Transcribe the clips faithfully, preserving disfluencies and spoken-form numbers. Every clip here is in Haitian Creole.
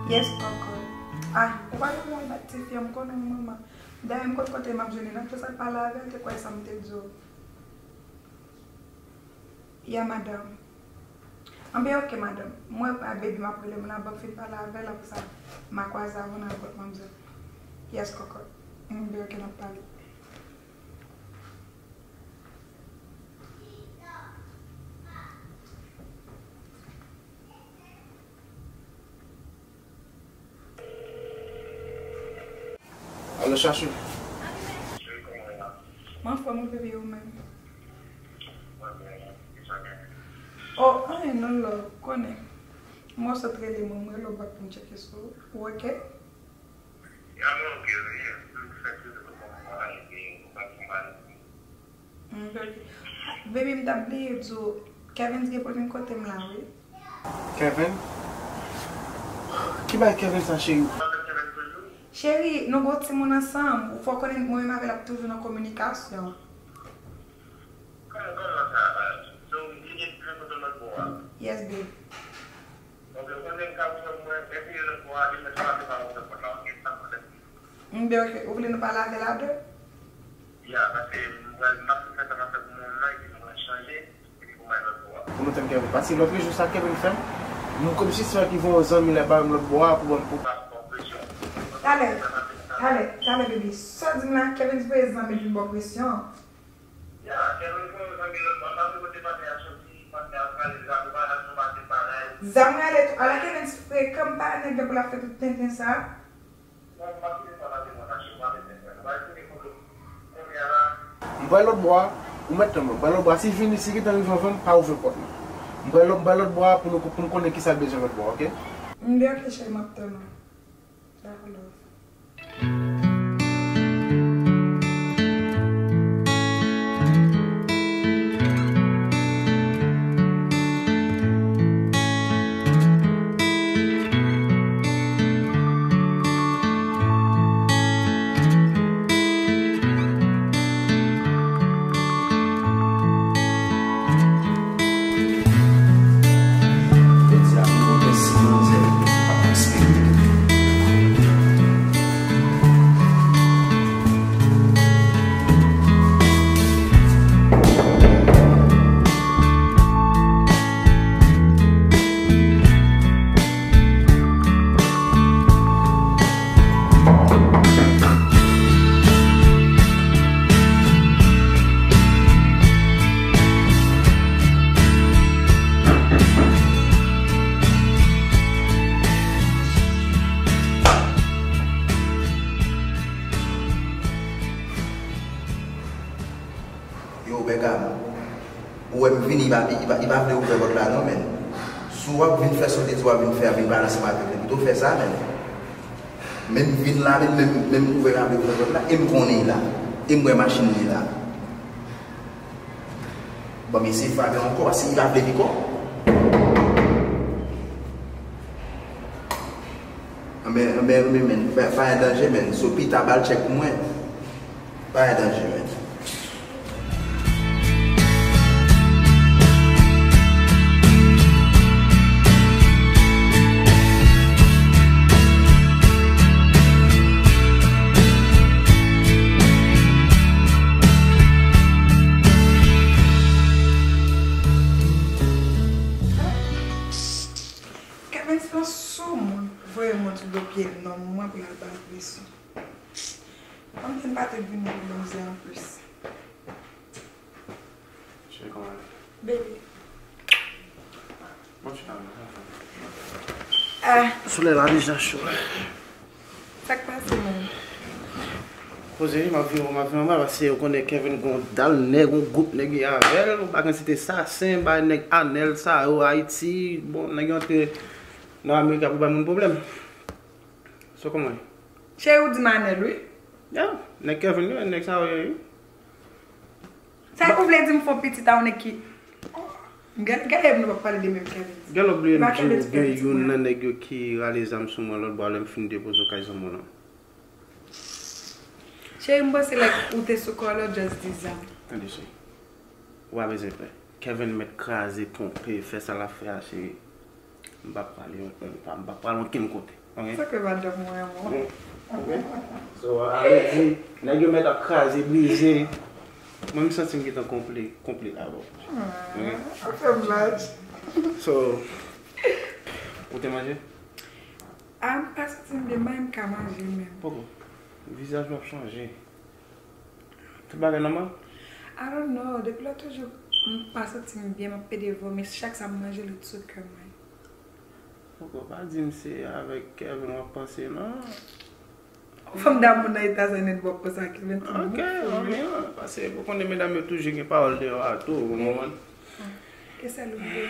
Yes, kòkòt. Ah, ou pa gen pou al bat tifi an, m konnen w manman. Dayè, m konn kote m ap jwenn li nan, se sa k pale avè l, te kwè sa m te di w. Ya, madanm. Anben, oke, madanm. Mwen, a, baby, m ap rele m la, ban m fin pale avè l, apre sa, m a kwaze avè w nan repòt manmzèl. Yes, kòkòt. Anben, oke, n ap pale. Alo, Chachou. Mwen anfòm wi, bebe, ou menm? Oh, anyen non, love, konnen. Mwen sot rele mwen, mwen rele w bak pou m tcheke sou ou, ou oke? Ya, mwen oke wi. M fèk rele w kòman w ale, epi ou pa fè mal. Mm, baby. Baby, m t ap bliye di w, Kevin gen pou l vin kote m la, wi. Kevin? Ki bagay Kevin sa, cheri? Cheri, nou gen yon timoun ansanm. Ou fò konnen mwen menm avè l ap toujou nan kominikasyon. Yes, babe. Enben, oke, ou vle nou pale avè l a de? Ya, paske m pral, m ap fin fè sa m ap fè pou mwen menm nan, epi nou pral chanje, epi pou m al lòt bò a. Pou nou tann Kevin. Paske lòt jou sa Kevin fè m, m kòmsi se sa ki voye yon zanmi l al ba m lòt bò a pou ban m pou. Talè, talè, talè, baby. Sa w di m la, Kevin voye zanmi l vin ba w presyon. Ya, Kevin voye yon zanmi l lòt bò a. M pa konn kote patnè a soti, patnè a prale, zam rale sou maten bagay. Zam rale tou. Ala Kevin frekan, m pa nèg la pou l ap fè tout tenten sa. M pral lòt bò a, ou mèt tann mwen. M pral lòt bò a, si vini, si gentan rive anvan m, pa ouvri pòt la. M pral lòt, m pral lòt bò a pou nou, pou n konnen kisa l bezwen lòt bò a, oke? M byen, oke, cheri, m ap tann ou. Dakò, love. Yo, Bègam, ou wè m vini, li pa, li pa, li pa vle ouvè pòt la non, menn. Si w ap vin fè sa w te di w ap vin fè a, vin pale ansanm avèk li, pito fè sa, menn. Men m vin la, menn, men m, men m ouvè, pa vle ouvè pòt la, e m konnen li la. E m wè machin li la. Ban m eseye frape ankò, paske li pa vle li kò. Anben, anben, anben, menn, pa, pa gen danje, menn. So pita ba l tchèk pou mwen. Pa gen danje, menn. Kevin se yon soumoun, voye moun sou do pye nonm mwen pou l al ba l presyon. Kòm si m pa te vini pou manzè anplis. Cheri, kòman l ye? Baby. Bon, chita, non, non, non. Ah. Solèy la deja cho. Sa k pase, menm? Poze wi, m ap vin, m ap vin anba, paske ou konnen Kevin gon dal nèg, yon gwoup nèg li avè l, ou pa gen site sasen, bay nèg Anèl sa yo, Ayiti, bon, nèg yo antre nan Amerik pou bay moun pwoblèm. So kòman l ye? Cheri, ou di m Anèl, wi. Ya, nèg Kevin yo, nèg sa yo ye, wi. Sa ou vle di m fè yon pitit a yon nèg ki. Gade, gade nou p ap pale de menm Kevin. Gade w bliye m di w gen youn nan nèg yo ki rale zam sou mwen lòt bò a lè m fin depoze w kay zanmi w lan. Cheri, m panse lè ou te sou kò a lòt, just di zam. Tande cheri. Ou pa bezwen pè. Kevin mèt kraze, ponpe, fè sa l ap fè a, cheri. M p ap pale yon, yon pa, m p ap pale okenn kote. Ok. Sa ke madanm mwen renmen. Ok. So, ale di, nèg yo mèt ap kraze, brize. Mwen, m santi m gentan konple, konple avè w. Ok. Ou fè m laj. So, ou te manje? Ah, m pa santi m byen, m pa menm ka manje menm. Poko. Vizaj ou ap chanje. Tout bagay nòmal? I don't know. Depi lòt jou, m pa santi m byen, m ap pede vomi. Chak sa m manje, li sou kè mwen. Poko, pa di m se avèk Kevin w ap panse, non. Fanm damou nan Etazini, w ap panse a Kevin tou. Ok, manmi, paske ou konnen medam yo toujou gen pawòl deyò a tou, ou konprann? E sèl ou vle.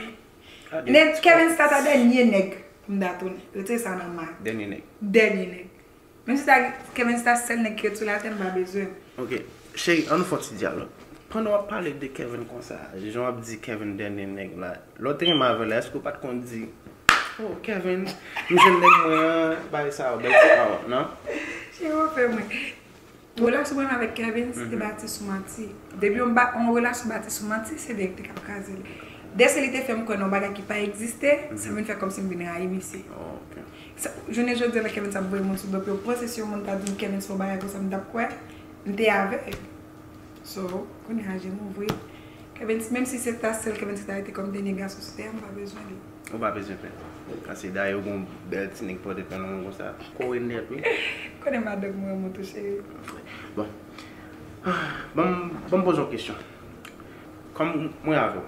Nèg Kevin sa ta dènye nèg pou m ta tounen. Retire sa nan may. Dènye nèg. Dènye nèg. Menm si ta Kevin se ta sèl nèg ki ret sou latè, m pa bezwen. Ok. Cheri, ann nou fè yon ti dyalòg. Pandan w ap pale de Kevin konsa, jan w ap di Kevin dènye nèg la, lè w te renmen avè l la, èske w pa t konn di, "Oh, Kevin, m jwenn nèg mwen an, bagay sa yo, bèl ti pawòl, non?" Cheri, w ap fè mwen. Relasyon mwen avèk Kevin, se te bati sou manti. Depi yon ba-, yon relasyon bati sou manti, se verite k ap kraze l. Dèske li te fè m kwè nan yon bagay ki pa egziste, sa vin fè kòmsi m vin rayi misye. Ok. Sa, jounen jodi a, lè Kevin sa ap voye moun sou do pye, w panse si yon moun ta di m Kevin se yon bagay konsa, m t ap kwè? M te avèg. So, kounye a, je m ouvri. Kevin, menm si se ta sèl Kevin ki ta rete kòm dènye gason sou tè a, m pa bezwen li. Ou pa bezwen pè. Paske dayè, ou gon bèl ti nèg pòte pè nan men w konsa. Kore nèt, wi. Konnen madanm mwen renmen w tou, cheri. Bon. Ban m, ban m poze yon kesyon. Kòm mwen avè w,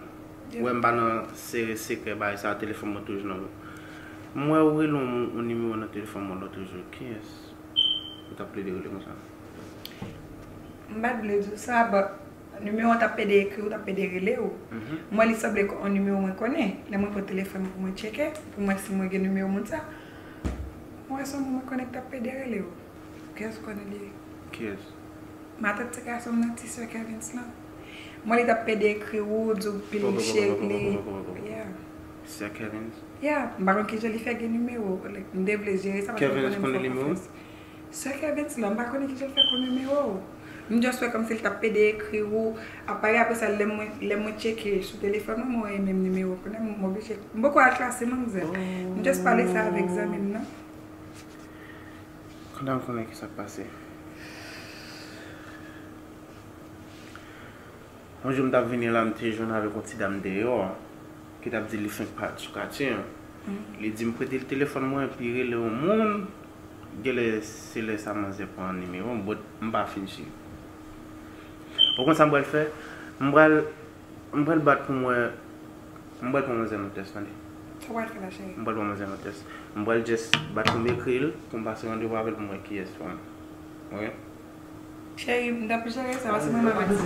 ou wè m pa nan sere sekrè bagay sa, telefòn mwen toujou nan men w. M wè ou rele yon, yon nimewo nan telefòn mwen lòt jou. Kiyès ou t ap plede rele konsa? M pa t vle di w sa, but nimewo an t ap pede ekri w, t ap pede rele w. M wè li sanble yon nimewo mwen konnen. Lè mwen pran telefòn mwen pou mwen tcheke, pou mwen si mwen gen nimewo moun sa, mwen wè se yon moun mwen konnen k t ap pede rele w. Kiyès ou konnen li ye? Kiyès? Matant ti gason m nan, ti sè Kevins lan. Mwen li t ap pede ekri w, di w pil cheri. Yeah. Sè Kevins? Yeah, m pa konn kijan li fè gen nimewo w. Like, m te vle jere sa paske m konnen m fè w konfyans. Sè Kevins lan, m pa konnen kijan l fè konn nimewo w. M just wè kòmsi l t ap pede ekri w, ap pale, apre sa, lè mwen, lè mwen tcheke sou telefòn mwen, mwen wè e menm nimewo w. Kounye a m oblije, m poko al klase manzè. M just pale sa avèk zanmi m nan. Kounye a m konnen kisa k pase. Yon jou m t ap vini la, m te jwenn avèk yon ti dam deyò ki t ap di li fenk parèt sou katye an. Li di m prete l telefòn mwen, epi rele yon moun. Genlè se lè sa manzè pran nimewo m, but m pa fin si. Ou konn sa m pral fè? M pral, m pral bat pou m wè, m pral pran manzè nan tès, tande. Sa w pral fè la, cheri? M pral pran manzè nan tès. M pral just bat pou m ekri l, pou m pase randevou avè l, pou m wè kiyès fanm. Ok? Cheri, m t ap jere sa, paske mwen menm avèk,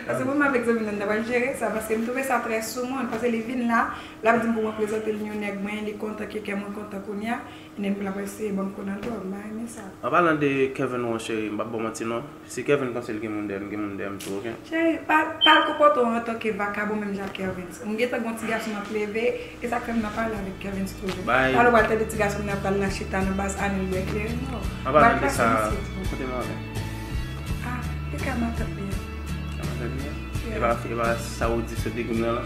paske mwen menm avèk zanmi m nan, m t ap al jere sa, paske m twouve sa trè soumoun, paske li vin la, l ap di m pou mwen prezante l yon nèg mwen, li kontan, ke kè mwen kontan kounye a, and then pou l ap eseye ban m kou nan do, m pa renmen sa. An palan de Kevin, mon cheri, m p ap ba w manti non, si Kevin panse l gen moun dèyè l, m gen moun dèyè m tou, ok? Cheri, pa, pa al konpòte w antanke vakabon menm jan ak Kevin. M gentan gen yon ti gason m ap leve, e sa k fè m nan pale avèk Kevin toujou. Talè w pral tande ti gason m nan pral nan chita nan baz Anil bwè kleren non. An palan de sa, kote m avè? Ah, te ka matant li an. Ka matant li an? Yeah. E pa, e pa sa ou di sou Big nan la?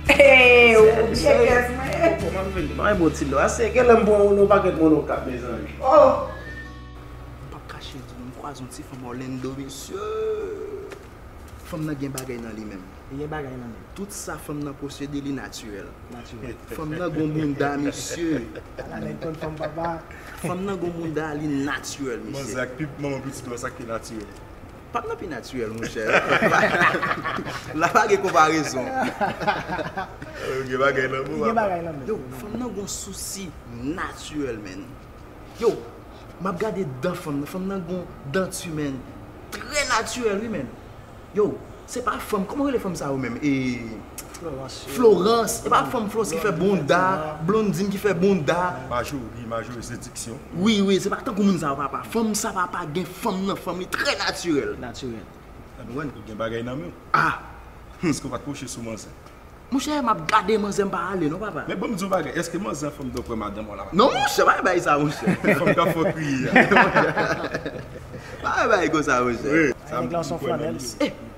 Hey, ou byen kès mwen. Kòman m vin? Ban m bon ti lo. Ase, genlè m pran yon pakèt moun okap, mezanmi. Oh! M p ap kache di nou, m kwaze yon ti fanm Orlando, mesye. Fanm nan gen bagay nan li menm. Li gen bagay nan li. Tout sa fanm nan posede, li natirèl. Natirèl. Fanm nan gon bounda, mesye. Ala nèg konn fanm, papa. Fanm nan gon bounda, li natirèl, mesye. Manzè ak pi, manman pitit ou a, sa ki natirèl? Pap nan pi natirèl, monchè. La pa gen konparezon. Gen bagay nan men w, papa. Gen bagay nan men. Yo, fanm nan gon sousi natirèl, man. Yo, m ap gade dan fanm nan. Fanm nan gon danti, man. Trè natirèl, wi, man. Yo, se pa fanm, kòman rele fanm sa yo menm? E, Florence. Florence. E pa fanm Florence ki fè bonda, Blondine ki fè bonda. Majori, majori, se diksyon. Wi, wi, se pa tankou moun sa yo, papa. Fanm sa, papa, gen fanm nan fanm li trè natirèl. Natirèl. Ou konprann? Ou gen bagay nan men w. Ah! Èske w pa t kwoche sou manzè? Monchè, m ap gade manzè, m pa ale non, papa. Men ban m di w yon bagay, èske manzè an fanm dòk wè madanm ou la? Non, monchè, pa bay sa, monchè. Fanm k ap fè w kriye a. Pa bay konsa, monchè. Wi, sa m di w, wè nan li. Eh,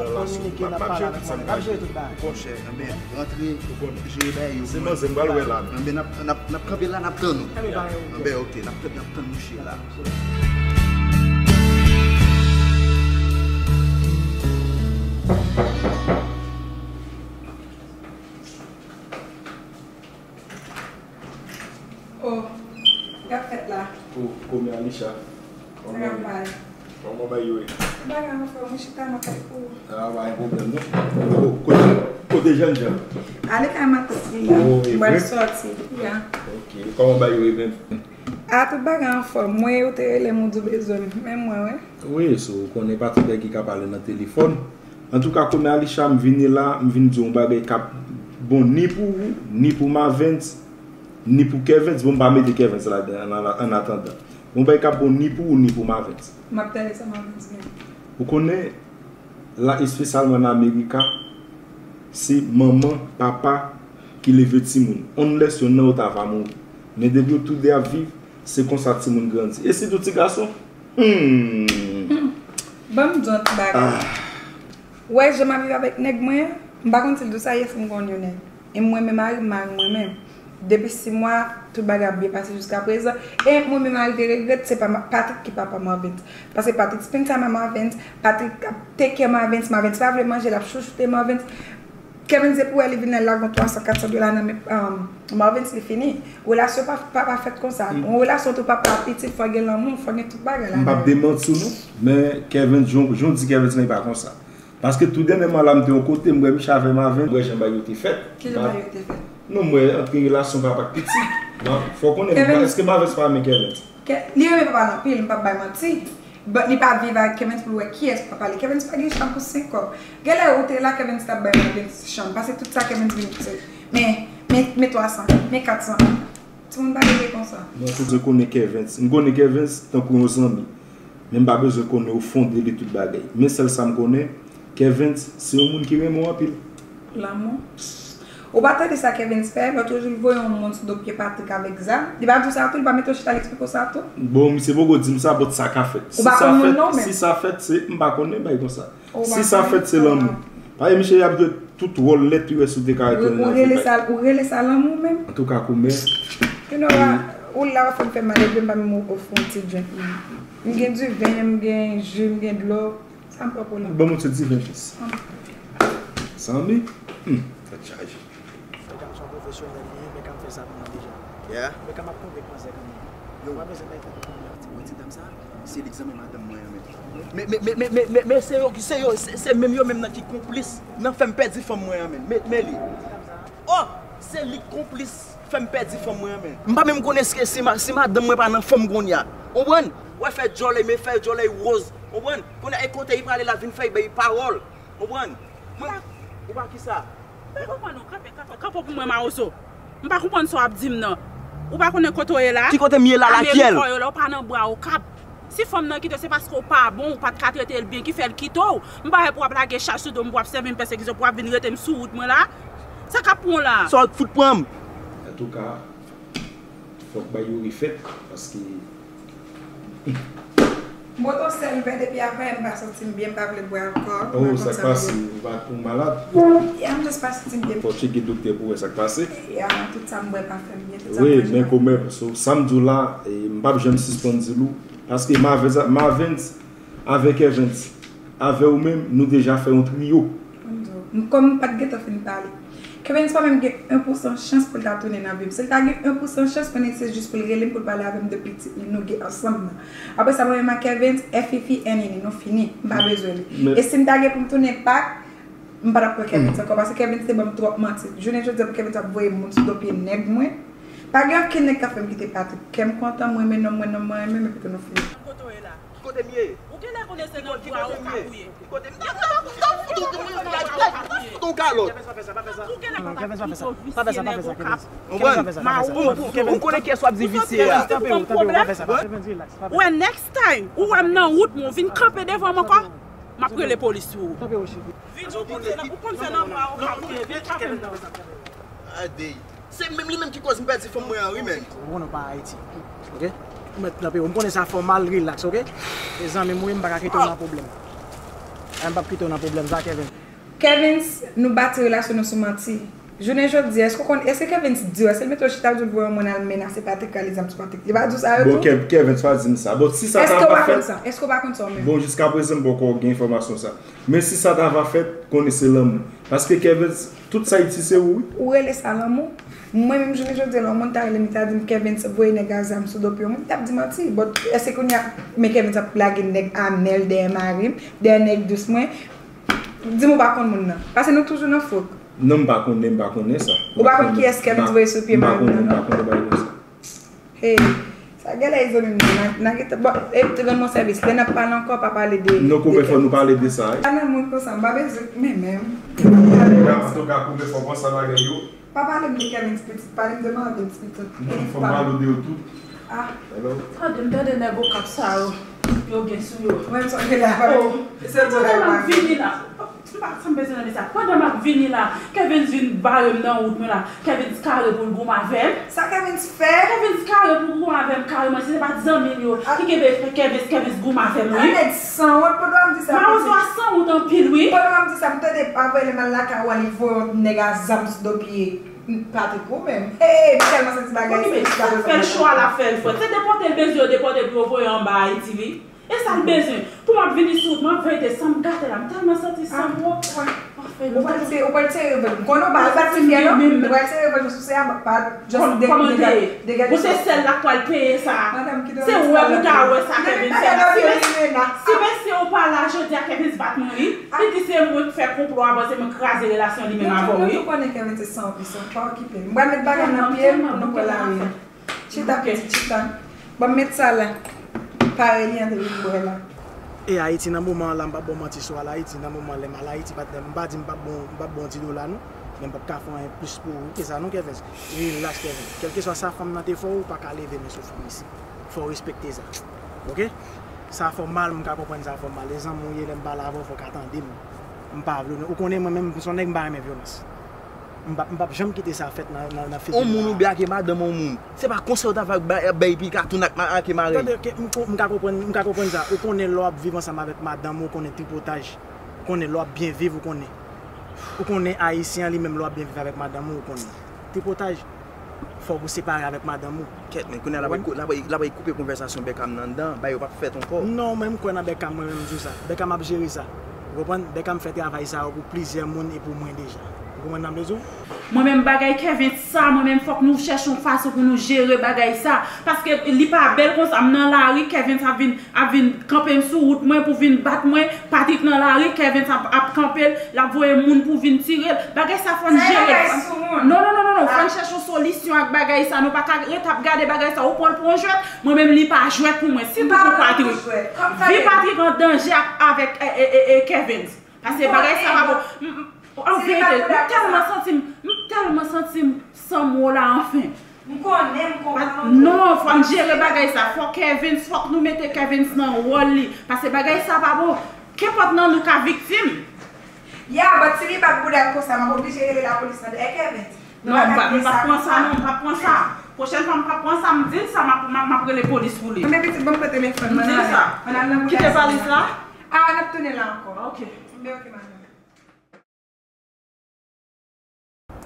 bon lason. M ap jere tout sa m ka jere. Ou konn chè, anben, rantre, ou konn jere bagay yo. Se manzè m pral wè la. Anben, n ap, n ap, n ap kanpe la, n ap tann ou. Anben, oke, n ap, n ap tann mouche la. Oh, k ap fèt la? Oh, kòman Alisha? Kòman bagay yo ye? Bagay anfòm, mwen chita nan kay kou. Ah, pa gen pwoblèm non. Oh, kote, kote jènjan? Ale kay matant li la. Oh, e vre? Mwen sòti, ya. Ok, kòman bagay yo ye menm? Ah, tout bagay anfòm. Mwen, ou te rele m, ou di w bezwen m. Men mwen, wi. Wi, so, ou konnen pa tout nèg ki ka pale nan telefòn. Antouka, kòman Alisha, m vini la, m vin di w yon bagay k ap bon ni pou ou, ni pou Marvens, ni pou Kevens. Bon, m pa mete Kevens ladan, an, an, an atandan. Yon bagay k ap bon ni pou ou, ni pou Marvens. M ap tande sa Marvens gen. Ou konnen, la espesyalman nan Amerika, se manman, papa ki leve timoun. Unless yonn nan yo ta va mouri. Men depi yo toude ap viv, se konsa timoun grandi. E sitou ti gason? Hmm. Ban m di w yon ti bagay. Ah. Ou wè jan m ap viv avèk nèg mwen an, m pa konn si l di w sa, yes, m konn yon nèg. E mwen menm, mari m, mari mwen menm. Depi sis mwa, tout bagay ap byen pase jiska prezan. E mwen menm, mari te regrèt, se pa ma-, Patrick ki papa Marvens. Paske Patrick spend time ak Marvens, Patrick ap take care Marvens, Marvens pa vle manje, l ap chouchoute Marvens. Kevens depi w wè li vin la, l lage yon twa san, kat san dola nan men, um, Marvens, li fini. Relasyon pa, pa, pa fèt konsa. Mm. Yon relasyon tou papa ak pitit, fò gen lanmou, fò gen tout bagay ladan. M p ap demanti w non, men Kevens, jan, jan w di Kevens lan, li pa konsa. Paske tou dènyèman la, m te yon kote, m wè Micha avè Marvens, m wè jan bagay yo te fèt. Ki jan bagay yo te fèt? Non, m wè antre relasyon papa ak pitit. Bon, fò w konnen, Kevens, èske Marvens pa renmen Kevens? Ke, li renmen papa l anpil, m p ap bay manti. But li pa viv ak Kevens pou l wè kiyès papa li. Kevens pa gen chanm pou senk kòb. Genlè ou te la, Kevens t ap bay Marvens chanm. Paske tout sa Kevens vin pouse. Men, men, men twa san, men kat san. Timoun pa rete konsa. Mwen toujou konnen Kevens. M konnen Kevens tankou yon zanmi. Men m pa bezwen konnen o fon de li tout bagay. Men sèl sa m konnen, Kevens se yon moun ki renmen w anpil. Lanmou. Ou pa tande sa Kevens fè? Lòt jou l voye yon moun sou do pye Patrick avèk zam. Li pa di w sa tou, li pa mete w chita, li eksplike w sa tou? Bon, misye poko di m sa, but sa ka fèt. Ou pa konn moun non menm? Si sa fèt, se, m pa konnen bagay konsa. Si sa fèt, se lanmou. Paske misye ap jwe tout wòl nèt, pi wè si w te ka retounen nan vi pa. Ou rele sa, ou rele sa lanmou menm? Antouka, kòmè. You know what? Ou la w ap fè m fè mal, epi m pa menm ofri w yon ti drink menm. M gen diven, m gen ji, m gen dlo. Sa m pran pou li. Ban m yon ti diven plis. Zanmi? Hmm, tèt chaje. Medam se yon pwofesyonèl li ye, Beckham fè sa pou mwen deja. Yeah. Beckham ap konvenk manzè kanmenm. Yo. Ou pa bezwen bay tèt ou konbyan. Ou wè ti dam sa? Se li k zanmi madanm mwen an menm. Men, men, men se yo, se yo, se, se menm yo menm nan ki konplis nan fè m pèdi fanm mwen an menm. Men, men li. Oh, se li k konplis fè m pèdi fanm mwen an menm. M pa menm konnen si, si ma-, si madanm mwen pa nan fanm kounye a. Ou konprann? Wè fè djòlèy, men fè djòlèy woz. Ou konprann? Kounye a, e kote li prale la vin fè bay pawòl. Ou konprann? Mwen, ou pa kisa? Mwen konprann ou. Kanpe, kanpe, kanpe pou mwen, mawozo. M pa konprann sa w ap di m nan. Ou pa konnen kote w ye la? Ki kote m ye la, lakyèl? Amerika w ye la, ou pa nan bwa Okap. Si fanm nan kite w, se paske w pa bon, ou pa t ka trete l byen ki fè l kite w. M pa wè pou w ap lage chaj sou do m, pou w ap sèvi m pèsekisyon, pou w ap vin rete m sou wout mwen la. Sa k ap pran w la? Sa w fout pran m? Antouka, fòk bagay yo refèt, paske Bon, ton sèl vè depi aprè, m pa santi m byen, m pa vle bwè alkòl. Oh, sa k pase? Ou pa, ou malad? Yeah, m just pa santi m byen. Fò w tcheke doktè pou wè sa k pase. Yeah, tout sa m bwè pa fè m byen, tout sa m manje pa fè m byen. Wi, men kòmè, so, sa m di w la, e, m p ap janm sispann di l ou, paske m avè, m avè, avè Kevens, avè w menm, nou deja fè yon triyo. Kòm m pa t gentan fin pale. Kevens pa menm gen en pousan chans pou l ta tounen nan vi m. Si l ta gen en pousan chans, konnen se jis pou l rele m, pou l pale avè m de pitit li nou gen ansanm nan. Apre sa, mwen menm ak Kevens, Fifi, Nini, nou fini. M pa bezwen li. E si m ta gen pou m tounen Pak, m pa t ap pran Kevens ankò, paske Kevens te ban m twòp manti. Jounen jodi a, pou Kevens ap voye moun sou do pye nèg mwen. Pa gen okenn nèg k ap fè m kite Patrick. Kè m kontan, m renmen nonm mwen, nonm mwen renmen m, epi tou nou fini. Kote w ye la? Kote m ye? Ou genlè konnen se nan bra w k ap ou ye. Kote m ye? Fout ou kalòt. Ou genlè pa pito visye nèg ou k ap. Ou konprann? Ou konnen kiyès w ap di visye a. Ou konprann? Ou wè, next time ou wè m nan wout mwen, ou vin kanpe devan m ankò, m ap rele polis sou ou. Vin ou konn se nan, ou konn se nan bra w k ap ou ye, vin kanpe m nan. Adey. Se menm li menm ki kòz m pèdi fanm mwen an wi, menn. Ou konnen w pa Ayiti. Oke? Ou mèt nan peyi w. M konnen sa fè w mal, relax, oke? E zanmi m wi, m pa ka kite w nan pwoblèm. M p ap kite w nan pwoblèm sa, Kevens. Kevens, nou bati relasyon nou sou manti. Jounen jodi a, èske w konn, èske Kevens di w, èske l mete w chita, l di w l voye yon moun al menase Patrick, rale zam sou Patrick? Li pa di w sa yo tou? Bon, Kev-, Kevens pa di m sa. Bon, si sa ta va fèt. Èske w pa konn sa? Èske w pa konn sa w menm? Bon, jiska prezan, m poko gen enfòmasyon sa. Men si sa ta va fèt, konnen se lanmou. Paske Kevens, tout sa iti se ou wi. Ou rele sa lanmou? Mwen menm jounen jodi a, lè yon moun ta rele m, li ta di m Kevens voye nèg a zam sou do pye yon moun, m t ap di manti. Bon, èske kounye a, men Kevens ap lage nèg anèl dèyè mari m, dèyè nèg dous mwen? Di m ou pa konn moun nan. Paske nou toujou nan fòk. Non, m pa konnen, m pa konnen sa. Ou pa konn kiyès Kevens voye sou pye mari m nan, non. M pa konnen, m pa konnen bagay konsa. Hey, sa genlè e zanmi m nan, nan, nan gentan, bon, e, te rann mwen sèvis. Lè n ap pale ankò, pa pale de, de Kevens. Non, konpè, fò nou pale de sa, wi. Pa nan moun konsa, m pa bezwen, men menm. Antouka, konpè, fò konsa bagay yo. Pa pale m de Kevens pitit, pale m de Marvens pitit. Non, fò m pale w de yo tout. Ah. Hello. Tande, m tande nèg Okap sa yo, yo gen sou yo. Mwen, m sonje la, pa. Oh. Se pandan m ap vini la. M pa, sa m bezwen nan de sa. Pandan m ap vini la, Kevens vin bare m nan wout mwen la. Kevens kare pou l goumen avè m. Sa Kevens fè? Kevens kare pou l goumen avè m kareman. Si se pa t zanmi l yo ki kenbe Kevens, Kevens goumen avè m, wi. Nèg sanwont, pandan w ap di sa. Mawozo a sanwont anpil, wi. Pandan w ap di sa, m tande pa voye lè m al lakay ou a, li voye yon nèg a zam sou do pye Patrick ou menm. Hey, m tèlman santi bagay sa. Sa fè l cho a l ap fè l frèt. Se depòte l bezwen yo depòte l pou yo voye anba Ayiti, wi. E sa l bezwen? Pou m ap vini sou wout mwen, an verite, san m gate la, m tèlman santi san m wòk. Ou pral tire, ou pral tire revanj. M konnen w pa, ou pa ti fyè non. Ou pral tire revanj sou se a, pa just degaje. Ou se sèl la k pral peye sa. Se wè ou ta wè sa Kevens fè la. Si mesye ou pa la jodi a, Kevens bat mwen wi. Li di se mwen k fè konplo a, bon, se mwen k kraze relasyon li menm avè w wi. Nou tou konnen Kevens se san pis, pa okipe l. M pral met bagay nan pye m pou nou pran lari a. Chita pitit, chita. Ban m met sa la. Pare li antre vin bwè la. E Ayiti nan moman an la, m p ap ba w manti sou al Ayiti, nan moman lè m al Ayiti, pa t, m pa di m p ap ba w, m p ap ba w di dola non, men m p ap ka fè anyen plis pou ou ke sa non, Kevens. Relax, Kevens. Kèlkeswa sa fanm nan te fè w, ou pa ka leve men sou fanm isit. Fò w respekte sa. Oke? Sa fè w mal, m ka konprann sa fè w mal. E zanmi w ye, lè m pale avè w, fò w ka tande m. M pa vle w non. Ou konnen mwen menm, m se yon nèg m pa renmen vyolans. M p ap, m p ap janm kite sa fèt nan, nan, nan figi m la. On moun oubyen ake madanm on moun. Se pa konsèy ou ta va bay, bay epi ka tounen ak ma-, ake marèy. Tande, ke, m ko-, m ka konprann, m ka konprann sa. Ou konnen lè w ap viv ansanm avèk madanm ou, ou konnen tripotaj. Ou konnen lè w ap byen viv, ou konnen. Ou konnen ayisyen an li menm lè w ap byen viv avèk madanm ou, ou konnen. Tripotaj, fòk ou separe avèk madanm ou. Kèt, men kounye a l ap, l ap, l ap koupe konvèsasyon Bèkam nan anndan, bagay yo p ap fèt ankò. Non, mwen m kwè nan Bèkam, mwen menm m di w sa. Bèkam ap jere sa. Ou konprann? Bèkam fè travay sa yo pou plizyè moun e pou mwen deja. Ou konprann sa m vle di w? Mwen menm bagay Kevens sa, mwen menm fòk nou chèche yon fason pou nou jere bagay sa. Paske li pa bèl konsa, m nan lari, Kevens ap vin, ap vin kanpe m sou wout mwen pou vin bat mwen. Patrick nan lari, Kevens ap, ap kanpe l, l ap voye moun pou vin tire l. Bagay sa fò n jere l. Non, non, non, non, non, fò n chèche yon solisyon ak bagay sa. Nou pa ka ret ap gade bagay sa. Ou pran l pou yon jwèt, mwen menm li pa jwèt pou mwen. Sitou pou Patrick. Vi Patrick an danje ak, avèk, e, e, e, e, Kevens. Paske bagay sa pa bon. M, m, an verite, m tèlman santi m, m tèlman santi m san mo la, anfen. M konnen, m konprann. Non, fò n jere bagay sa. Fò Kevens, fòk nou mete Kevens nan wòl li. Paske bagay sa pa bon. Kenpòt nan nou ka viktim. Ya, but si li bat bouda l konsa, m ap oblije rele lapolis nan dèyè Kevens. Non, m p ap, m p ap pran sa, non, m p ap pran sa. Pwochèn fwa m p ap pran sa, m di l sa, m ap, m ap, m ap rele polis pou li. Anben pitit, ban m pran telefòn mwen, ann ale. Ann al nan polis la. Kite valiz la. Ah, n ap tounen la ankò. Ok. Anben ok, madanm.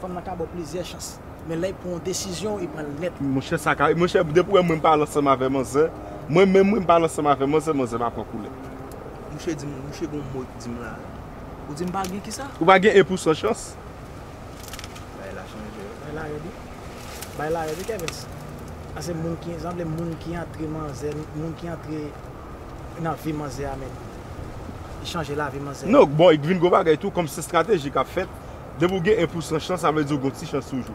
Fanm nan ka ba w plizyè chans, men lè l pran yon desizyon, li pran l nèt. Monchè, sa ka, monchè, depi w wè mwen m pale ansanm avè manzè, mwen menm wi m pale ansanm avè manzè, manzè pa pran koulè. Mouche di m, mouche gon mo di m la. Ou di m pa gen kisa? Ou pa gen en pou san chans. Bagay la chanje. Bagay la rèd wi. Bagay la rèd wi, Kevens. Sa se moun ki, sanble moun ki antre manzè, moun ki antre nan vi manzè a menm. Li chanje lavi manzè a. Non, bon, li vin gon bagay tou, kòm se estrateji k ap fèt. Depi w gen en pou san chans, sa vle di w gon ti chans toujou.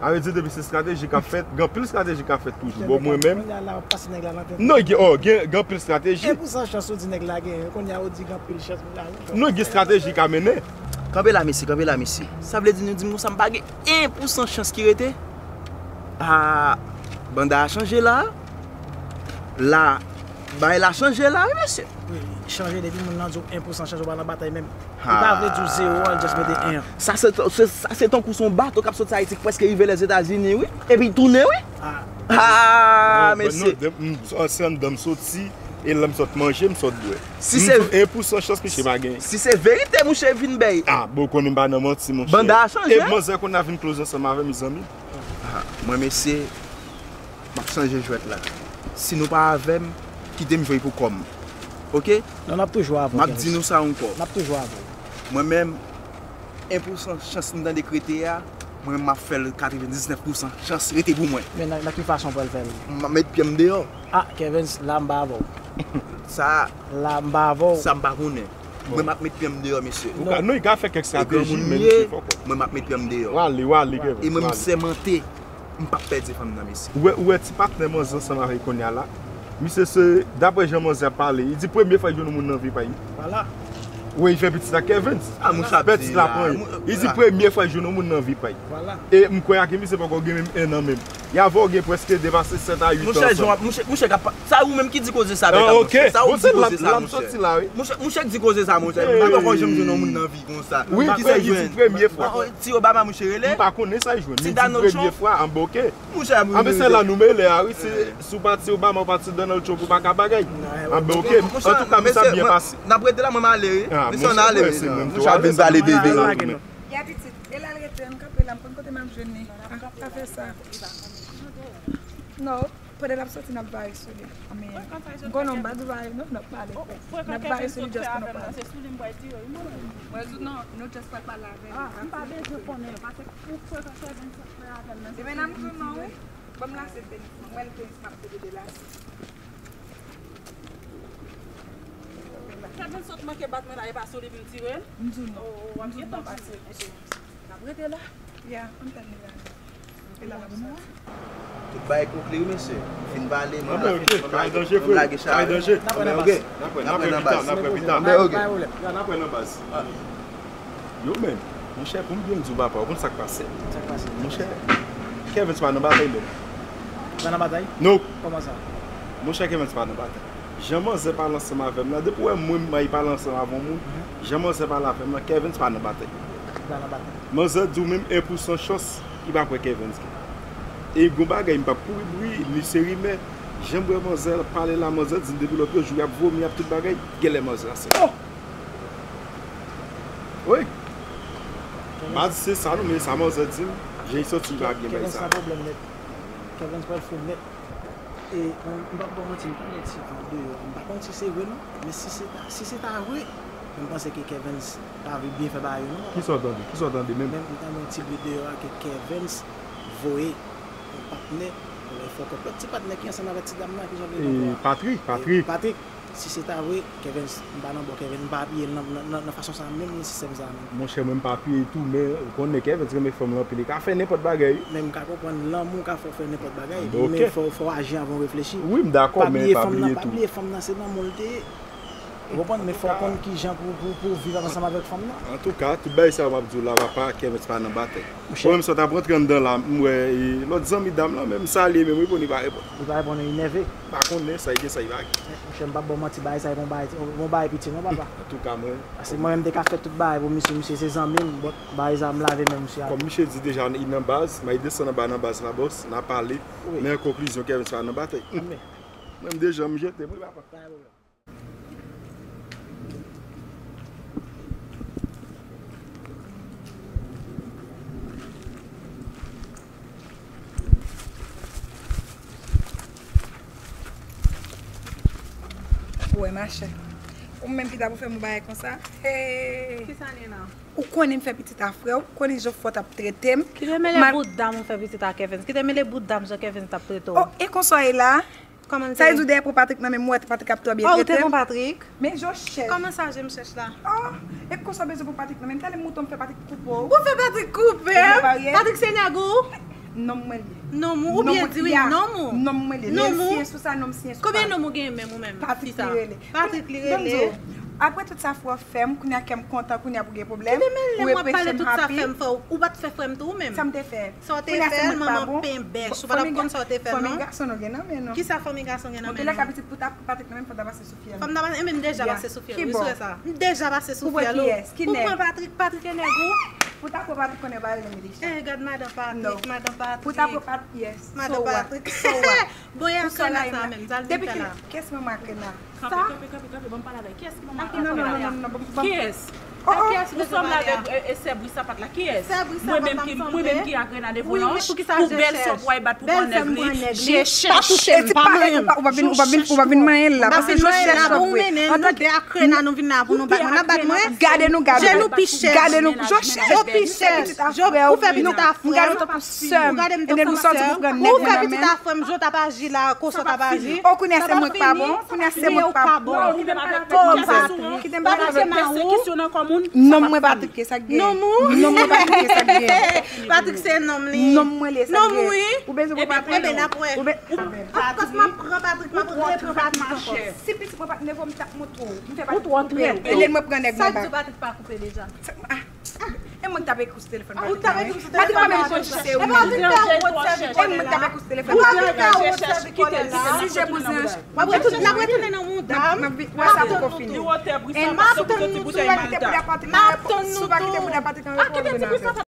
Sa vle di depi se estrateji k ap fèt, gen anpil estrateji k ap fèt toujou. Bon, mwen menm. Kounye a la, w ap pase nèg la nan tèt. Non, gen, oh, gen, gen anpil estrateji. En pou san chans ou di nèg la gen, kounye a ou di gen anpil chans pou l la. Non, gen estrateji k ap mennen. Kanpe la, mesye, kanpe la, mesye. Sa vle di nou di m konsa, m pa gen en pou san chans ki rete? Ah, banda a chanje la. La, bagay la chanje la, wi, mesye. Wi, chanje depi moun nan di w en pou san chans ou pa nan batay menm. Li pa vle di w zewo an, li just mete en an. Sa se, se, sa se tankou se yon bato k ap soti Ayiti ki prèske rive Lèzetazini, wi. Epi tounen, wi. Ah, mesye. Non, se anndan m soti, e lè m sot manje, m sot bwè. Si se en pou san chans, misye pa genyen. Si se verite, mouche vin bay. Ah, bon, ou konnen m pa nan manti, monchè. Banda a chanje. E manzè konn ap vin close ansanm avè m, zanmi. Ah, mwen, mesye, m ap chanje jwèt la. Si nou pa avè m, kite m jwe pou kò m. Oke? Non, n ap toujou avè w, Kevens. M ap di nou sa ankò. N ap toujou avè w. Mwen menm, en pou san chans m tande k rete a, mwen menm m ap fè l katrevendiznèf pou san chans rete pou mwen. Men nan, nan ki fason w pral fè l? M ap met pye m deyò. Ah, Kevens, la m pa avè w. Sa. La m pa avè w. Sa m pa konnen. Mwen m ap met pye m deyò, mesye. Non, li ka fè kèk estrateji, men misye fò kò. Mwen m ap met pye m deyò. W ale, w ale, Kevens. E mwen m sèmante. M p ap pèdi fanm nan, mesye. Ou wè, ou wè ti patnè manzè ansanm avè l kounye a la? Misye se, daprè jan manzè ap pale, li di premye fwa l jwenn yon moun nan vi pa l. Vwala. Ou wè, li fè pitit ak Kevens. Ah, mouche ap di la. Li di premye fwa l jwenn yon moun nan vi pa l. Vwala. E m kwè ak li, misye poko gen menm en an menm. Li avè w gen prèske depase sèt a uit an ansanm. Mouche, mouche, mouche k ap pa-, sa ou menm ki di koze sa, bèk a mouche. Sa ou di koze sa, mouche. Mouche, mouche k di koze sa, mouche. M pa t ankò janm jwenn yon moun nan vi konsa. Wi, men li di premye fwa. Ti Obama mouche rele. M pa konnen sa l jwenn. Li di premye fwa, anben oke. Mouche, anben se la nou mele a wi, se si w pa ti Obama, w pa ti Donald Trump, ou pa ka bagay. Anben oke. Antouka, misye ap byen pase. N ap rete la, mwen m ale wi. Mesye, ann ale wi. Mouche ap vin pale de, de. Ya pitit, e la l rete, m kanpe la, m konn kote m ap jwenn li. Ah, pa fè sa. Non. Pandan l ap soti, n ap vare sou li. Anben, m konnen w pa dwe vare non, n ap pale. N ap vare sou li just pou nou pale. Mwen di w non, nou just pral pale avè l. Ah, m pa bezwen konnen, paske ou frekante vennsenk frè avè l nan. Ebyen, n ap di w non, wi. Ban m lase tenis mwen. Mwen, tenis m ap pede de lase. Kevens sot manke bat mwen la, e pa sou li pou l tire l? M di w non. Oh, oh, w ap gentan pase. N ap rete la. Ya, ann tann li la. E la n ap soti. Tout bagay konkli wi, mesye. Fin pale, mwen lage chay. Anben oke, pa gen danje, frè. Pa gen danje. N ap wè nan baz. N ap wè, n ap wè pita, n ap wè pita. Anben oke. Pa gen pwoblèm. N ap wè nan baz. Yo, men, monchè, pou m byen di w, papa, ou konn sa k pase? Sa k pase? Monchè, Kevens pa nan batay menm. Pa nan batay? Non. Kòman sa? Monchè, Kevens pa nan batay. Jan manzè pale ansanm avè m nan, depi w wè mwen m pale ansanm avè yon moun, jan manzè pale avè m nan, Kevens pa nan batay. Li pa nan batay. Manzè di w menm en pou san chans, li pa kwè Kevens gen. E gon bagay, m p ap kouri bri, li se rimè. Jan m wè manzè ap pale la, manzè di m depi lòt jou, y ap vomi, y ap tout bagay, genlè manzè ansent. Oh! Wi. M pa di se sa non, men sa manzè di m, jan l soti m pa byen bay sa. Kevens nan pwoblèm nèt. Kevens pral fou nèt. E, mwen, m p ap ba w manti, m pa gen ti van deyò a. M pa konn si se vre non, men si se ta, si se ta vre, mwen panse ke Kevens pa vle byen fè bagay yo non. Kisa w tande? Kisa w tande menm? Men m tande yon ti bri deyò a ke Kevens voye yon patnè, yon fòkòp. Lòt ti patnè ki ansanm avèk ti dam nan, kijan l rele ankò a? Patrik, Patrik. Patrik. Si se ta vre, Kevens, m pa nan bò Kevens, m pa apiye l nan, nan, nan, nan fason sa a menm, nan sistèm sa a menm. Monchè, mwen m pa apiye l tou, men ou konnen Kevens renmen fanm lan anpil, li ka fè nenpòt bagay wi. Men m ka konprann lanmou ka fè w fè nenpòt bagay, men fò, fò w aji avan w reflechi. Wi, m dakò, men pa bliye tou. Pa bliye fanm nan, pa bliye fanm nan, se lanmou l te ye. Ou konprann, men fò w konn kijan pou, pou, pou w viv ansanm avèk fanm nan. Antouka, tout bagay sa yo m ap di w la, papa, Kevens pa nan batay. Mwen menm, sa w t ap rantre anndan la, m wè, e, lòt zanmi dam lan, men m salye, men m reponn, li pa reponn. Li pa reponn, li nève. M pa konnen sa l gen, sa l pa gen. Monchè, m p ap ba w manti, bagay sa e pa yon bagay, yon bagay piti non, papa. Antouka, mwen. Paske mwen menm te ka fè tout bagay pou misye, misye se zanmi m, but bagay sa m lave men misye a. Kòm misye di deja, li nan baz, m a desann anba nan baz la, bòs, n a pale. Wi. Men an konklizyon, Kevens pa nan batay. Mwen m deja, m jete m wi, papa. Pa gen pwoblèm. Ou wè, machè. Ou menm ki ta pou fè m yon bagay konsa. Hey! Kisa l ye la? Ou konnen m fè pitit a frè w, ou konnen jan fò w t ap trete m. Kite mele bout dam ou fè pitit a Kevens. Kite mele bout dam jan Kevens t ap trete w. Oh, e konsa w ye la? Kòman l te ye? Sa vle di w dèyè pran Patrick nan men m, ou wè Patrick ap twò byen trete m. Oh, ou te pran Patrick? Men Jochèch. Kòman sa je m chèch la? Oh, e konsa w bezwen pran Patrick nan men m. Talè mouton m fè Patrick koupe w. Ou fè Patrick koupe m? Patrick se nèg ou? Nonm mwen l ye. Nonm ou? Oubyen di wi, nonm ou? Nonm mwen l ye. Nonm ou? Nonm mwen l ye. Nonm siyen sou sa, nonm siyen sou sa. Konbyen nonm ou gen menm ou menm? Patrick li rele. Patrick li rele. Apre tout sa frè w fè m, kounye a kè m kontan, kounye a pou gen pwoblèm. Kite mele m w ap pale tout sa frè m fè w. Ou pa t fè frè m tou ou menm? Sa m te fè? Sa w te fè l, manman pen bèch. Ou pa t ap konn sa w te fè l non. Fanmi gason nou gen nan men nou. Kisa fanmi gason gen nan men nou? Antouka pitit pou ta pran Patrick nan men m, fò w ta pase sou fiyèl. Fò m ta pase, e men m deja pase sou fiyèl wi, sou sa. M deja pase sou fiyèl ou. Ou pran Patrick, Patrick e nèg ou? Pou ta pran Patrick konnen pa rele Milicha. Eh, gad madan Patrick, madan Patrick. Pou ta pran Patrick, yes. Madan Patrick. So what? Bon, e Akrena sa menm, sa l vin fè la? Depi kilè? Kiyès manman Akrena? Kanpe, kanpe, kanpe, kanpe, ban m pale avè l. Kiyès ki manman Akrena? Non, non, non, non, non, ban m. Kiyès? Ou sanble avèk, e, e, sè bri sapat la. Kiyès? Mwen menm ki, mwen menm ki Akrena devan w, pou bèl sè w pral bat pou pran nèg li. Je chèch. Pa touche m, pa mwen. Ou pa vin, ou pa vin, ou pa vin manyen l la. Paske je chèch sa vre. Antan de Akrena nou vin la pou nou bat mwen. N ap bat mwen. Gade nou, gade nou. Je nou pi chèch. Gade nou. Je chèch. Ou fè pitit a frè w. M gade w tankou sè m. Ou gade m tankou sè m. Ou fè pitit a frè m, je w t ap aji la, konsa w t ap aji. O, kounye a se mwen k pa bon. Kounye a se mwen k pa bon. Kite m pale avè w. Kite m pale avè w. Pèsekisyon nan kò moun. Nonm mwen Patrick, sa k gen? Nonm ou? Nonm mwen Patrick, sa k gen? Patrick se nonm li. Nonm mwen li, sa k gen? Nonm ou wi. Ou bezwen pou Patrick? Ebyen n ap wè. Ou be- Of course, m ap pran Patrick, m ap repran Patrick ankò. Si pitit mwen pa t nève w, m t ap montre w. M fè Patrick koupe w. Ou twò trèt. E lè mwen pran nèg mwen pa. Sa k di w Patrick pa koupe deja? Ah, e mwen k t ap ekri sou telefòn Patrick la wi. Patrick pa menm konn si se ou menm. E mwen k t ap ekri sou telefòn Patrick la. Si je bouzen. W ap retounen, n ap retounen nan mouda m. M ap vin, wè sa poko fini. M ap tann nou tou. M ap tann nou tou.